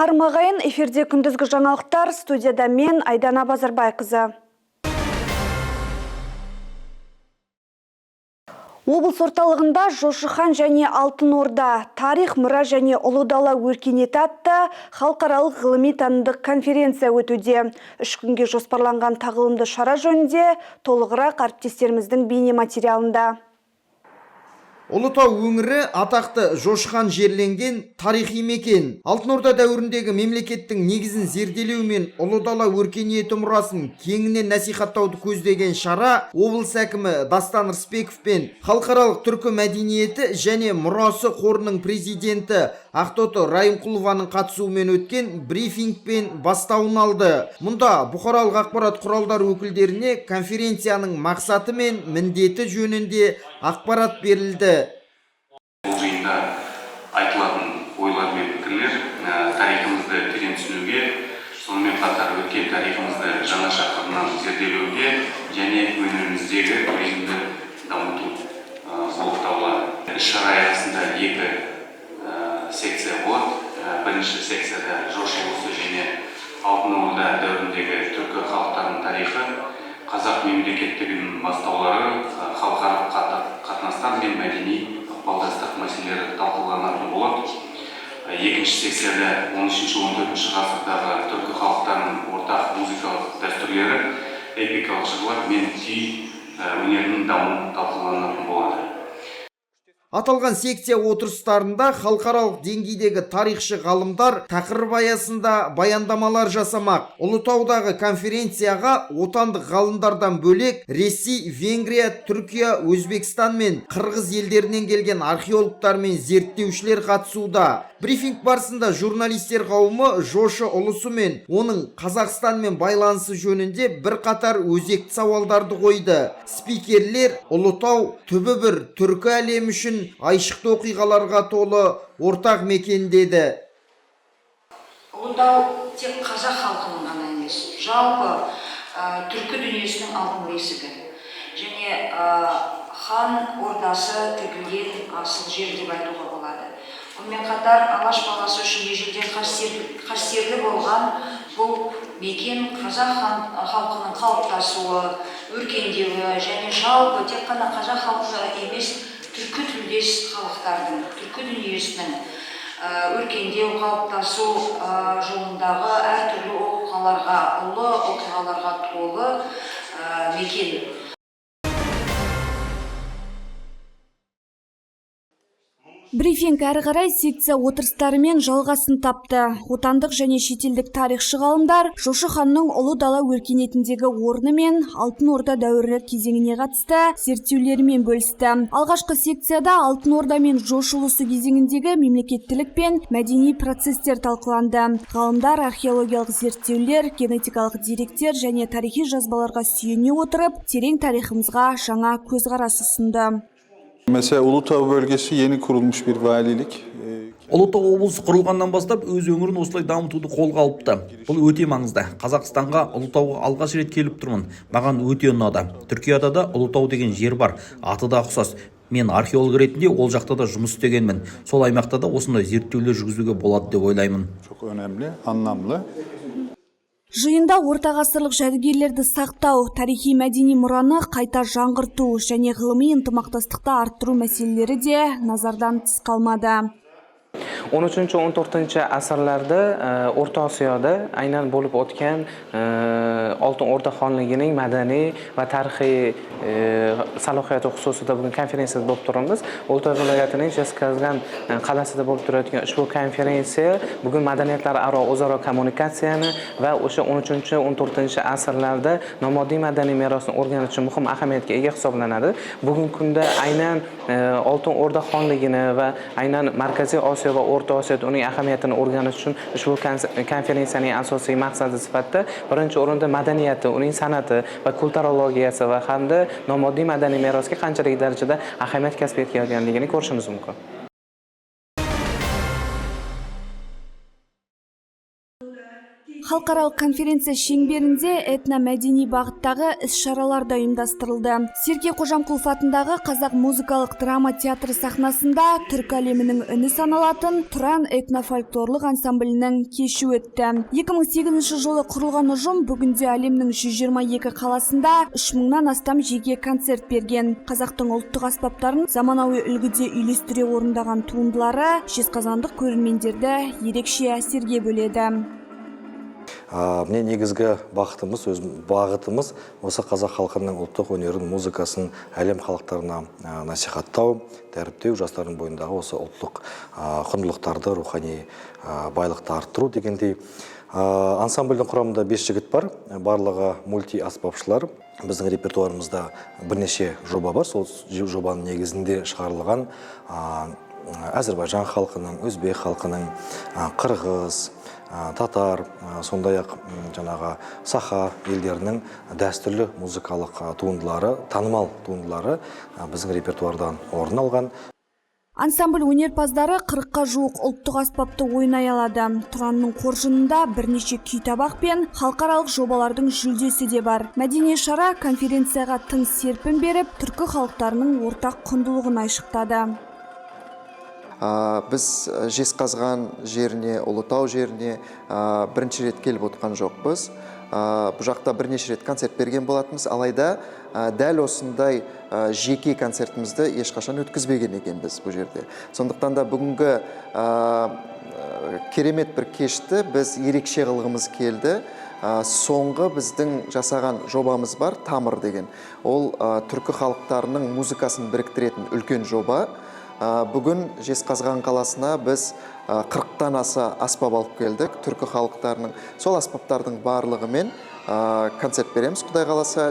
Арма ағайын, эфирде күндізгі жаңалықтар, студияда мен Айдана Базарбайқызы. Облыс орталығында Жошы хан және Алтын Орда, тарих, мұра және Ұлы дала өркениеті атты халықаралық ғылыми танымдық конференция өтуде. 3 күнге жоспарланған тағылымды шара жөнінде толығырақ әріптестеріміздің бейнематериалында. Ұлытау өңірі атақты Жошы хан жерленген тарихи мекен. Алтын Орда дәуіріндегі мемлекеттің негізін зерделеу мен Ұлы дала өркениеті мұрасын кеңінен насихаттауды көздеген шара облыс әкімі Дастан Рысбеков пен Халықаралық түркі мәдениеті және мұрасы қорының президенті Ақтоты Райымқұлованың қатысуымен өткен брифингпен бастауын алды. Мұнда бұқаралық ақпарат құралдары өкілдеріне конференцияның мақсаты мен міндеті жөнінде ақпарат берілді. Бұл жиында айтылатын ойлар мен пікірлер тарихымызды терең түсінуге, сонымен қатар өткен тарихымызды жаңаша қырынан зерделеуге және өңіріміздегі туризмді дамыту болып табылады. Іс-шара аясында екі секция болады. Бірінші секцияда Жошы ұлысы және Алтын Орда дәуіріндегі түркі халықтарының тарихы, қазақ мемлекеттігінің бастаулары, халықаралық қатынастар мен мәдени ықпалдастық мәселелері талқыланатын болады. Екінші секцияда 13-14 ғасырдағы түркі халықтарының ортақ музыкалық дәстүрлері, эпикалық жырлар мен күй өнерінің дамуы талқыланатын болады. Аталған секция отырыстарында халықаралық деңгейдегі тарихшы ғалымдар тақырып аясында баяндамалар жасамақ. Ұлытаудағы конференцияға отандық ғалымдардан бөлек Ресей, Венгрия, Түркия, Өзбекстан мен Қырғыз елдерінен келген археологтар мен зерттеушілер қатысуда. Брифинг барысында журналистер қауымы Жошы ұлысы мен оның Қазақстанмен байланысы жөнінде бірқатар өзекті сауалдарды қойды. Спикерлер Ұлытау түбі бір түркі әлемі үшін айшықты оқиғаларға толы ортақ мекен деді. Ұлытау тек қазақ халқының ғана емес, жалпы түркі дүниесінің алтын бесігі және хан ордасы тігілген асыл жер деп айтуға болады. Онымен қатар Алаш баласы үшін ежелден қастерлі болған бұл мекен қазақ халқының қалыптасуы, өркендеуі және жалпы тек қана қазақ халқы емес, түркі тілдес халықтардың, түркі дүниесінің өркендеу, қалыптасу жолындағы әртүрлі оқиғаларға, ұлы оқиғаларға толы мекен. Брифинг әрі қарай секция отырыстарымен жалғасын тапты. Отандық және шетелдік тарихшы ғалымдар Жошы ханның Ұлы дала өркениетіндегі орны мен Алтын Орда дәуірі кезеңіне қатысты зерттеулерімен бөлісті. Алғашқы секцияда Алтын Орда мен Жошы ұлысы кезеңіндегі мемлекеттілік пен мәдени процестер талқыланды. Ғалымдар археологиялық зерттеулер, генетикалық деректер және тарихи жазбаларға сүйене отырып, терең тарихымызға жаңа көзқарас ұсынды. Mesela Ulutau bölgesi yeni kurulmuş bir valilik. Ұлытау облысы құрылғаннан бастап өз өңірін осылай дамытуды қолға алыпты. Бұл өте маңызды. Қазақстанға, Ұлытауға алғаш рет келіп тұрмын. Маған өте ұнады. Түркияда да Ұлытау деген жер бар, аты да ұқсас. Мен археолог ретінде ол жақта да жұмыс істегенмін. Сол аймақта да осындай зерттеулер жүргізуге болады деп ойлаймын. Çok önemli, anlamlı. Жиында орта ғасырлық жәдігерлерді сақтау, тарихи мәдени мұраны қайта жаңғырту және ғылыми ынтымақтастықты арттыру мәселелері де назардан тыс қалмады. 13-14 asrlarda O'rta Osiyoda aynan bo'lib o'tgan Oltin O'rda xonligining madaniy va tarixiy salohiyati xususida bugun konferensiyada bo'lib turibmiz. O'rta viloyatining Jezkazgan qal'asida bo'lib turayotgan ushbu konferensiya bugun madaniyatlararo o'zaro kommunikatsiyani va o'sha 13-14 asrlarda nomoddiy madaniy merosni o'rganish uchun muhim ahamiyatga ega hisoblanadi. Bugungi kunda aynan Oltin O'rda xonligini va aynan Markaziy Osiyo va O'rta Osiyoda uning ahamiyatini o'rganish uchun ushbu konferensiyaning asosiy maqsadi sifatida birinchi o'rinda madaniyati, uning san'ati va kulturologiyasi va hamda nomoddiy madaniy merosga qanchalik darajada ahamiyat kasb etayotganligini ko'rishimiz mumkin. Халықаралық конференция шеңберінде этномәдени бағыттағы іс-шаралар да ұйымдастырылды. Серке Қожамқұлов атындағы Қазақ музыкалық драма театры сахнасында түркі әлемінің үні саналатын Тұран этнофольклорлық ансамблінің кеші өтті. 2008 жылы құрылған ұжым бүгінде әлемнің 122 қаласында 3000-нан астам жеке концерт берген. Қазақтың ұлттық аспаптарын заманауи үлгіде үйлестіре орындаған туындылары жезқазғандық көрермендерді ерекше әсерге бөледі. Міне, негізгі бағытымыз, өз бағытымыз осы қазақ халқының ұлттық өнерін, музыкасын әлем халықтарына насихаттау, дәріптеу, жастардың бойындағы осы ұлттық құндылықтарды, рухани байлықты арттыру дегендей. Ансамбльдің құрамында 5 жігіт бар, барлығы мульти аспапшылар. Біздің репертуарымызда бірнеше жоба бар, сол жобаның негізінде шығарылған әзірбайжан халқының, өзбек халқының, қырғыз, татар, сондай-ақ жаңағы саха елдерінің дәстүрлі музыкалық туындылары, танымал туындылары біздің репертуардан орын алған. Ансамбль өнерпаздары 40-қа жуық ұлттық аспапты ойнай алады. Тұранның қоржынында бірнеше күйтабақ пен халықаралық жобалардың жүлдесі де бар. Мәдени шара конференцияға тың серпін беріп, түркі халықтарының ортақ құндылығын айшықтады. Біз Жезқазған жеріне, Ұлытау жеріне бірінші рет келіп отқан жоқпыз. Бұл жақта бірнеше рет концерт берген болатынбыз, алайда дәл осындай жеке концертімізді ешқашан өткізбеген екенбіз бұл жерде. Сондықтан да бүгінгі керемет бір кешті біз ерекше қылғымыз келді. Соңғы біздің жасаған жобамыз бар, Тамыр деген. Ол түркі халықтарының музыкасын біріктіретін үлкен жоба. Бүгін Жезқазған қаласына біз 40-тан аса аспап алып келдік, түркі халықтарының. Сол аспаптардың барлығымен концерт береміз, Құдай қаласа.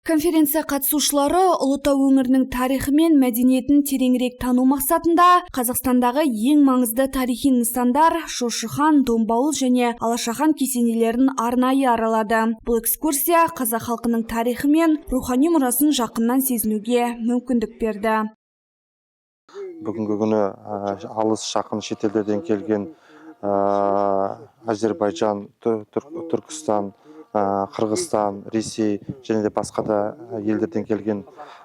Конференция қатысушылары Ұлытау өңірінің тарихы мен мәдениетін тереңірек тану мақсатында Қазақстандағы ең маңызды тарихи нысандар Шошыхан, Домбауыл және Алашахан кесенелерін арнайы аралады. Бұл экскурсия қазақ халқының тарихы мен рухани мұрасын жақыннан сезінуге мүмкіндік берді. Бүгінгі күні алыс жақын шетелдерден келген Әзербайжан, Түркістан, Қырғызстан, Ресей және де басқа да елдерден келген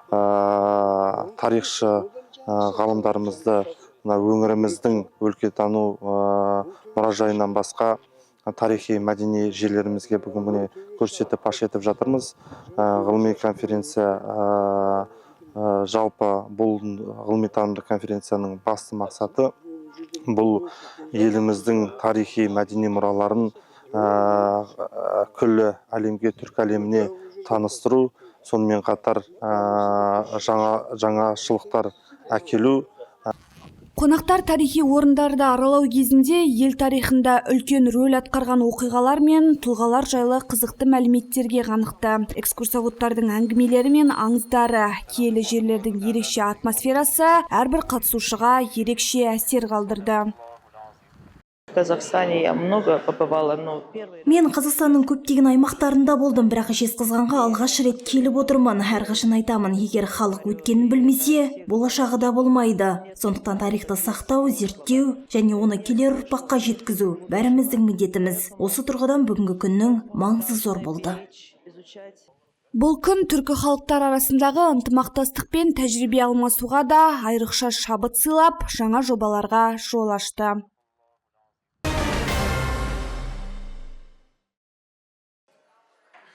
тарихшы ғалымдарымызды мына өңіріміздің өлкетану мұражайынан басқа тарихи мәдени жерлерімізге бүгін міне көрсетіп, паш етіп жатырмыз. Ғылыми конференция, жалпы бұл ғылыми танымдық конференцияның басты мақсаты бұл еліміздің тарихи мәдени мұраларын күллі әлемге, түркі әлеміне таныстыру, сонымен қатар жаңашылдықтар әкелу. Қонақтар тарихи орындарды аралау кезінде ел тарихында үлкен рөл атқарған оқиғалар мен тұлғалар жайлы қызықты мәліметтерге қанықты. Экскурсоводтардың әңгімелері мен аңыздары, киелі жерлердің ерекше атмосферасы әрбір қатысушыға ерекше әсер қалдырды. В Казахстане я много побывала, но первый... Мен Қазақстанның көптеген аймақтарында болдым, бірақ Жезқазғанға алғаш рет келіп отырмын. Әрқашан айтамын, егер халық өткенін білмесе, болашағы да болмайды. Сондықтан тарихты сақтау, зерттеу және оны келер ұрпаққа жеткізу бәріміздің міндетіміз. Осы тұрғыдан бүгінгі күннің маңызы зор болды. Бұл күн түркі халықтар арасындағы ынтымақтастық пен тәжірибе алмасуға да айрықша шабыт сыйлап, жаңа жобаларға жол ашты.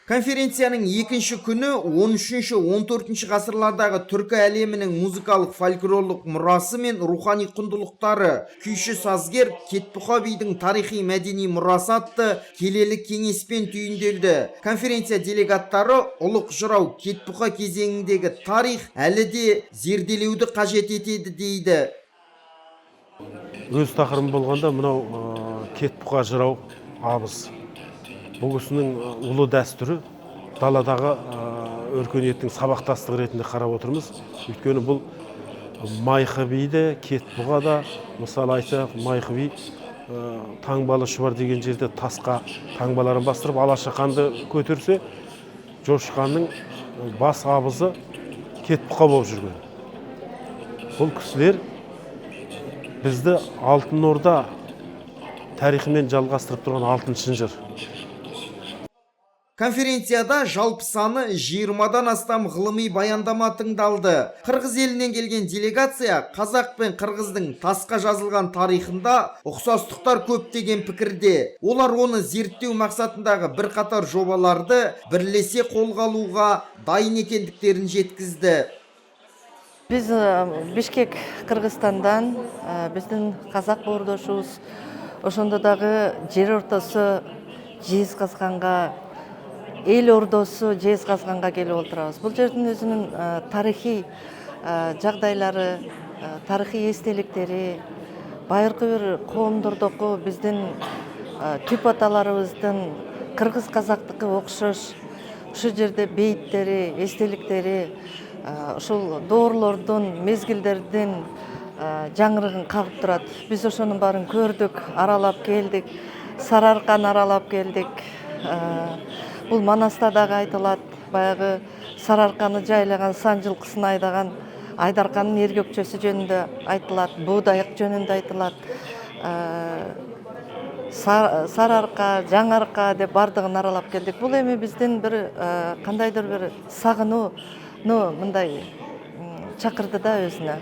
Конференцияның екінші күні 13-14 ғасырлардағы түркі әлемінің музыкалық фольклорлық мұрасы мен рухани құндылықтары, күйші сазгер Кетбұқа бидің тарихи мәдени мұрасы атты келелі кеңеспен түйінделді. Конференция делегаттары ұлық жырау Кетбұқа кезеңіндегі тарих әлі де зерделеуді қажет етеді дейді. Өз тақырыбы болғанда мынау Кетбұқа жырау абыз. Бұл кісінің ұлы дәстүрі даладағы өркениеттің сабақтастығы ретінде қарап отырмыз. Өйткені бұл Майқы би де, Кетбұға да, мысалы айтсақ, Майқы би таңбалы шұбар деген жерде тасқа таңбаларын бастырып, Алашаханды көтерсе, Жошқанның бас абызы Кетбұқа болып жүрген. Бұл кісілер Бізді Алтын Орда тарихымен жалғастырып тұрған алтын шынжыр. Конференцияда жалпы саны 20-дан астам ғылыми баяндама тыңдалды. Қырғыз елінен келген делегация қазақ пен қырғыздың тасқа жазылған тарихында ұқсастықтар көп деген пікірде. Олар оны зерттеу мақсатындағы бірқатар жобаларды бірлесе қолға алуға дайын екендіктерін жеткізді. Биз Бишкек, Кыргызстандан, биздин казак боордошубуз, ошондо дагы жер ортосу Жезказганга, эл ордосу Жезказганга келип отурабыз. Бул жердин өзүнүн тарыхый жагдайлары, тарыхый эстеликтери, байыркы бир коомдордогу биздин түп аталарыбыздын кыргыз казактыкы окшош ушул жерде бейиттери, эстеликтери ушул доорлордун, мезгилдердин жаңырыгын кагып турат. Биз ошонун баарын көрдүк, аралап келдик, Сары Арканы аралап келдик. Бул Манаста дагы айтылат, баягы Сары Арканы жайлаган, сан жылкысын айдаган Айдарканын эр көкчөсү жөнүндө айтылат, Буудаяк жөнүндө айтылат. Сары Арка, Жаңы Арка деп баардыгын аралап келдик. Бул эми биздин бир кандайдыр бир сагынууну мындай чакырды да өзүнө.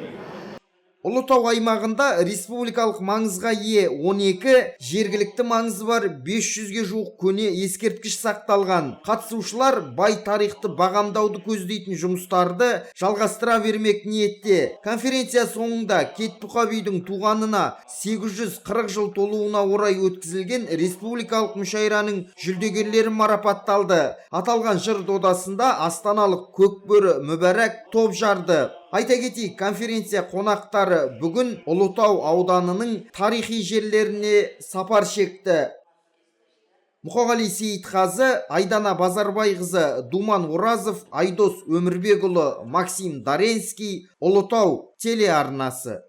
Ұлытау аймағында республикалық маңызға ие 12, жергілікті маңызы бар 500-ге жуық көне ескерткіш сақталған. Қатысушылар бай тарихты бағамдауды көздейтін жұмыстарды жалғастыра бермек ниетте. Конференция соңында Кетбұқа бидің туғанына 840 жыл толуына орай өткізілген республикалық мүшәйраның жүлдегерлері марапатталды. Аталған жыр додасында астаналық Көкбөрі Мүбәрак топ жарды. Айта кетейік, конференция қонақтары бүгін Ұлытау ауданының тарихи жерлеріне сапар шекті. Мұқағали Сейітқазы, Айдана Базарбайқызы, Думан Оразов, Айдос Өмірбекұлы, Максим Даренский, Ұлытау телеарнасы.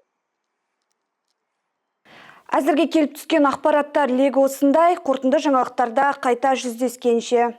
Әзірге келіп түскен ақпараттар легі осындай, қорытынды жаңалықтарда қайта жүздескенше.